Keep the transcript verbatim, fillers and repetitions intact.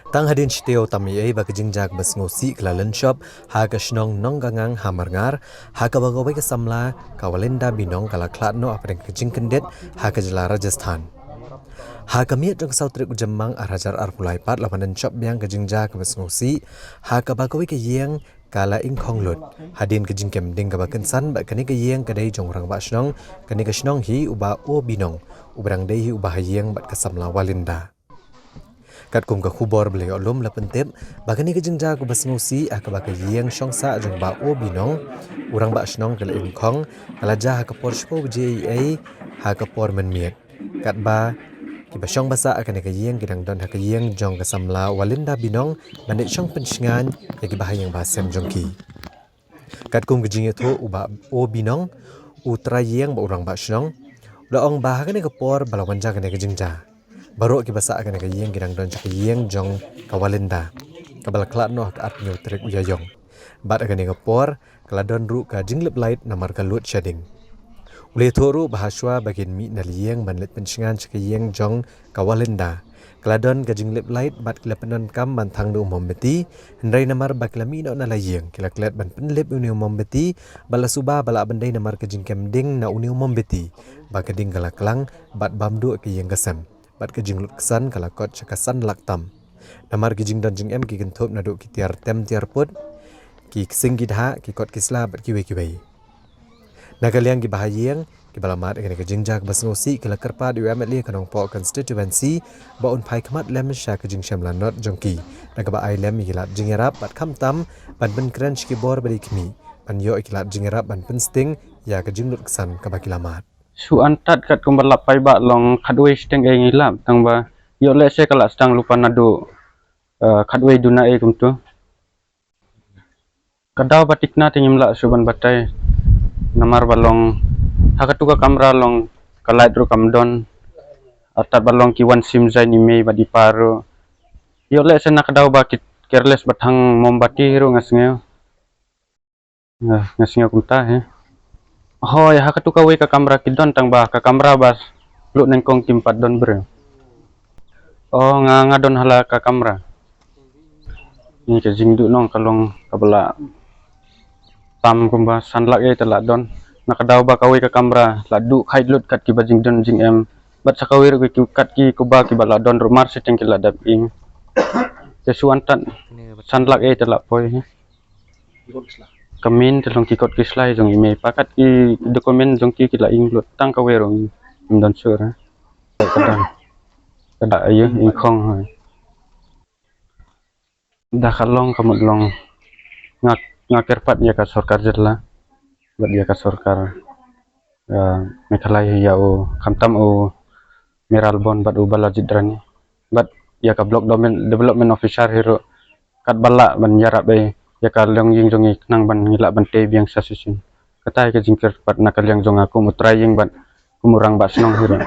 Tang hadien shi taïew tam eiei ba ka jingjia kaba sngewsih ka la lynshop ha ka shnong Nongkangang ha Mrngar, ha kaba kawei ka samla ka Walinda Binong ka la khlad noh hapdeng ka jingkyndit ha ka jylla Rajasthan. Ha ka miet jong ka saw tarik u Jymmang ar hajar arphew lai pat la wan lynshop biang ka jingjia kaba sngewsih, ha kaba kawei ka ïing ka la ingkhong lut hadien ka jingkem ding kaba kynsan bad kane ka ïing ka dei jong u rangbah shnong kane ka shnong hi, u Bah O Binong, uba dang dei hi u bahaïing bad ka samla Walinda. Katkum ka khubor ba la ïoh lum la pyntip ba kane ka jingjia kaba sngewsih ha kaba ka ïing shongsah jong u Bah O Binong, u rangbah shnong, ka la ingkhong, ka la jia ha ka por shiphew baje eiei ha ka por mynmiet. Katba kiba shong ba sah ha kane ka ïing ki dang don ha ka ïing jong ka samla Walinda Binong ban leit shong pynshngaiñ ïa ki bahaïing bahasem jong ki. Katkum ka jingïathuh, u Bah O Binong, u trai ïing bad u rangbah shnong, u la ong ba ha kane ka por ba la wan jia kane ka jingjia, baroh kiba sah ha kane ka ïing ki dang don sha ka ïing jong ka Walinda kaba la khlad noh ha ka arphew tarik u Ïaïong. Bad ha kane ka por ka la don ruh ka jinglip light namar ka load shedding. U la ïathuh ruh ba ha shuwa ba kin mih na la ïing ban leit pynshngaiñ sha ka ïing jong ka Walinda, ka la don ka jinglip light bad ki la pyndonkam ban thang da u mombati, hynrei namar ba ki la mih noh na la ïing ki la klet ban pynlip ïa une u mombati bad la suba ba lah ban dei namar ka jingkem ding na une u mombati ba ka ding ka la klang bad bam duh ka ïing ka sem bad ka jinglut ksan ka la kot sha ka san lak tam. Namar ki jingdon jingem ki kynthup naduh ki tiar tem tiar put, ki ksing ki dhah, ki kot ki sla bad kiwei kiwei. Na ka liang ki bahaïing kiba la mad ha kane ka jingjia kaba sngewsih ki la kyrpad ïa u MLA ka Nongpoh constituency ba un phai khmat lem sha ka jingshem lanot jong ki, na kaba ai lem ïa ki lad jingïarap bad khamtam ban pynkren sha ki bor ba dei khmih ban ïoh ïa ki lad jingïarap ban pynsting ïa ka jinglut ksan kaba ki la mad. Shu antad katkum ba la paidbah long khatwei shiteng ei ngi lap tang ba ïoh lehse ka la sdang lypa naduh, eh, khatwei duna ei kumtu. Ka daw ba thikna te ngim lah shuh ban batai namar ba long ha katu ka kamra long ka light ruh kam don. Artat ba long ki wan sim jaiñ i mei bad i pa ruh. Ïoh lehse na ka daw ba ki careless ba thang mombati ruh nga sngew. Nga, nga sngew kumta hi. Hooid, ha katu kawei ka kamra ki don tang ba ka kamra ba lut nyngkong kim pat don briew. O, nga, nga don ha la ka kamra. Ni ka jingduhnong ka long kaba la tam kumba san lak ei te la don. Na ka daw ba kawei ka kamra la duh khaid lut kat kiba jingdon jingem. Bad sa kawei ruh ki kat ki kuba kiba la don ruh mar shiteng ki la dep ing. Te shu antad san lak ei te la poi hi. Ka mei te long ki kot ki sla jong i mei i pa, kat ki document jong ki ki la ing lut, tang kawei ruh ngim don shuh. Ka don, ka don ïa i khong hoi. Da ka long ka mut long nga, nga kyrpad ïa ka sorkar jylla bad ïa ka sorkar, eh, Meghalaya, ïa u khamtam u Mayralborn bad u Balajied Rani bad ïa ka Block Development, Development Officer hi ruh, katba lah ban ïarap ei ïa ka longïing jong ngi khnang ban ngi lah ban tei biang sha shisien. Kata hi ka jingkyrpad na ka liang jong nga kum u trai ïing bad kum u rangbah shnong hi ruh.